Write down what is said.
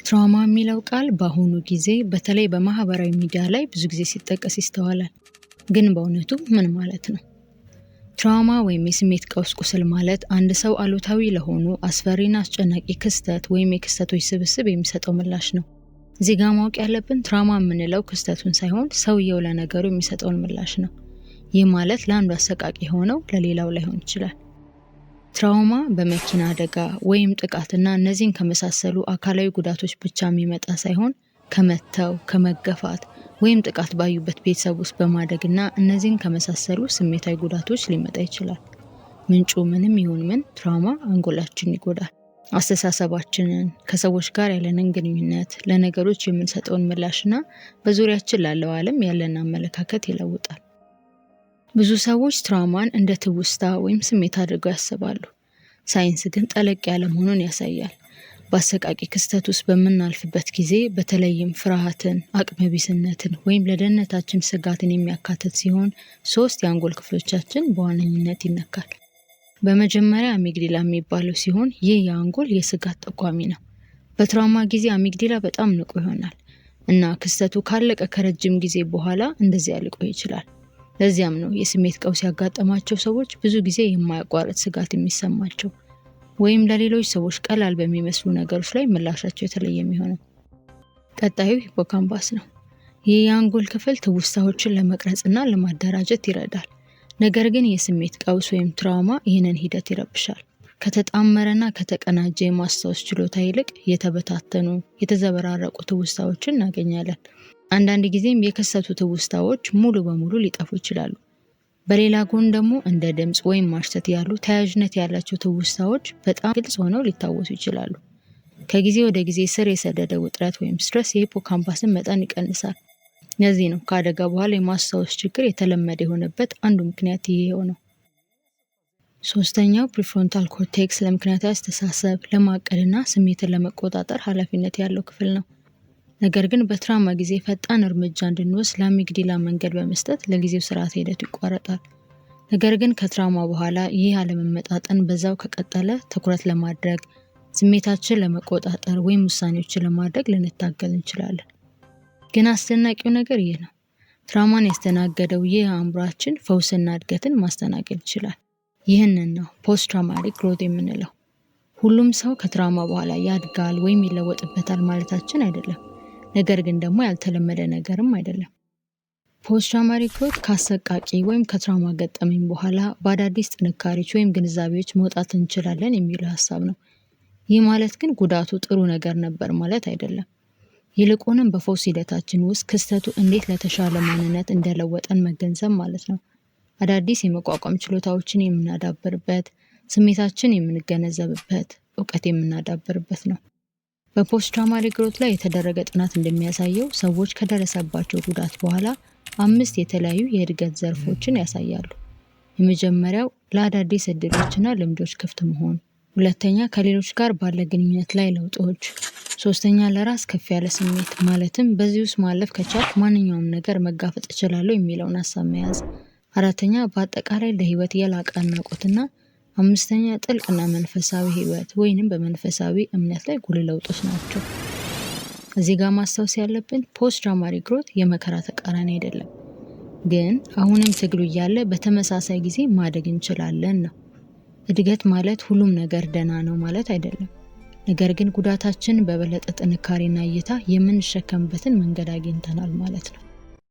Trauma የሚለው ቃል በአሁኑ ጊዜ በተለይ በማህበራዊ ሚዲያ ላይ ብዙ ጊዜ ሲጠቀስ ይስተዋላል። ግን በእውነቱ ምን ማለት ነው? Trauma ወይም የስሜት ቀውስ ቁስል ማለት አንድ ሰው አሉታዊ ለሆኑ አስፈሪና አስጨናቂ ክስተት ወይም የክስተቶች ስብስብ የሚሰጠው ምላሽ ነው። እዚህ ጋር ማወቅ ያለብን trauma የምንለው ክስተቱን ሳይሆን ሰውየው ለነገሩ የሚሰጠውን ምላሽ ነው። ይህ ማለት ለአንዱ አሰቃቂ የሆነው ለሌላው ላይሆን ይችላል። Trauma በመኪና አደጋ ወይም ጥቃትና እነዚህን ከመሳሰሉ አካላዊ ጉዳቶች ብቻ የሚመጣ ሳይሆን ከመተው፣ ከመገፋት ወይም ጥቃት ባዩበት ቤተሰብ ውስጥ በማደግና እነዚህን ከመሳሰሉ ስሜታዊ ጉዳቶች ሊመጣ ይችላል። ምንጩ ምንም ይሁን ምን trauma አንጎላችንን ይጎዳል። አስተሳሰባችንን፣ ከሰዎች ጋር ያለንን ግንኙነት፣ ለነገሮች የምንሰጠውን ምላሽና በዙሪያችን ላለው ዓለም ያለን አመለካከት ይለውጣል። ብዙ ሰዎች trauma ን እንደ ትውስታ ወይም ስሜት አድርገው ያስባሉ። ሳይንስ ግን ጠለቅ ያለ መሆኑን ያሳያል። በአሰቃቂ ክስተት ውስጥ በምናልፍበት ጊዜ በተለይም ፍርሃትን፣ አቅመቢስነትን ወይም ለደህንነታችን ስጋትን የሚያካትት ሲሆን ሶስት የአንጎል ክፍሎቻችን በዋነኝነት ይነካል። በመጀመሪያ amygdala የሚባለው ሲሆን ይህ የአንጎል የስጋት ጠቋሚ ነው። በ trauma ጊዜ amygdala በጣም ንቁ ይሆናል እና ክስተቱ ካለቀ ከረጅም ጊዜ በኋላ እንደዚያ ሊቆይ ይችላል። ለዚያም ነው የስሜት ቀውስ ያጋጠማቸው ሰዎች ብዙ ጊዜ የማያቋርጥ ስጋት የሚሰማቸው ወይም ለሌሎች ሰዎች ቀላል በሚመስሉ ነገሮች ላይ ምላሻቸው የተለየ የሚሆነው። ቀጣዩ hippocampus ነው። ይህ የአንጎል ክፍል ትውስታዎችን ለመቅረጽና ለማደራጀት ይረዳል። ነገር ግን የስሜት ቀውስ ወይም trauma ይህንን ሂደት ይረብሻል። ከተጣመረና ከተቀናጀ የማስታወስ ችሎታ ይልቅ የተበታተኑ፣ የተዘበራረቁ ትውስታዎችን እናገኛለን። አንዳንድ ጊዜም የከሰቱ ትውስታዎች ሙሉ በሙሉ ሊጠፉ ይችላሉ። በሌላ ጎን ደግሞ እንደ ድምፅ ወይም ማሽተት ያሉ ተያያዥነት ያላቸው ትውስታዎች በጣም ግልጽ ሆነው ሊታወሱ ይችላሉ። ከጊዜ ወደ ጊዜ ስር የሰደደ ውጥረት ወይም stress የ hippocampus ን መጠን ይቀንሳል። ለዚህ ነው ከአደጋ በኋላ የማስታወስ ችግር የተለመደ የሆነበት አንዱ ምክንያት ይሄው ነው። ሶስተኛው prefrontal cortex ለምክንያታዊ አስተሳሰብ፣ ለማቀድና ስሜትን ለመቆጣጠር ኃላፊነት ያለው ክፍል ነው። ነገር ግን በ trauma ጊዜ ፈጣን እርምጃ እንድንወስድ ለ amygdala መንገድ በመስጠት ለጊዜው ስርዓተ ሂደቱ ይቋረጣል። ነገር ግን ከ trauma በኋላ ይህ አለመመጣጠን በዛው ከቀጠለ ትኩረት ለማድረግ፣ ስሜታችን ለመቆጣጠር ወይም ውሳኔዎችን ለማድረግ ልንታገል እንችላለን። ግን አስደናቂው ነገር ይህ ነው። Trauma ን ያስተናገደው ይህ አእምሯችን ፈውስና እድገትን ማስተናገድ ይችላል። ይህንን ነው post traumatic growth የምንለው። ሁሉም ሰው ከ trauma በኋላ ያድጋል ወይም ይለወጥበታል ማለታችን አይደለም። ነገር ግን ደግሞ ያልተለመደ ነገርም አይደለም። Post traumatic growth ከአሰቃቂ ወይም ከ trauma ገጠመኝ በኋላ በአዳዲስ ጥንካሬዎች ወይም ግንዛቤዎች መውጣት እንችላለን የሚል ሀሳብ ነው። ይህ ማለት ግን ጉዳቱ ጥሩ ነገር ነበር ማለት አይደለም። ይልቁንም በፈውስ ሂደታችን ውስጥ ክስተቱ እንዴት ለተሻለ ማንነት እንደለወጠን መገንዘብ ማለት ነው። አዳዲስ የመቋቋም ችሎታዎችን የምናዳብርበት፣ ስሜታችን የምንገነዘብበት፣ እውቀት የምናዳብርበት ነው። በ post traumatic growth ላይ የተደረገ ጥናት እንደሚያሳየው ሰዎች ከደረሰባቸው ጉዳት በኋላ አምስት የተለያዩ የእድገት ዘርፎችን ያሳያሉ። የመጀመሪያው ለአዳዲስ እድሎችና ልምዶች ክፍት መሆን፣ ሁለተኛ ከሌሎች ጋር ባለ ግንኙነት ላይ ለውጦች፣ ሶስተኛ ለራስ ከፍ ያለ ስሜት ማለትም በዚህ ውስጥ ማለፍ ከቻልኩ ማንኛውም ነገር መጋፈጥ እችላለሁ የሚለውን ሀሳብ መያዝ፣ አራተኛ በአጠቃላይ ለህይወት የላቀ አድናቆትና አምስተኛ ጥልቅና መንፈሳዊ ህይወት ወይንም በመንፈሳዊ እምነት ላይ ጉልህ ለውጦች ናቸው። እዚህ ጋር ማስታወስ ያለብን post traumatic growth የመከራ ተቃራኒ አይደለም፣ ግን አሁንም ትግሉ እያለ በተመሳሳይ ጊዜ ማደግ እንችላለን ነው። እድገት ማለት ሁሉም ነገር ደህና ነው ማለት አይደለም። ነገር ግን ጉዳታችን በበለጠ ጥንካሬና እይታ የምንሸከምበትን መንገድ አግኝተናል ማለት ነው።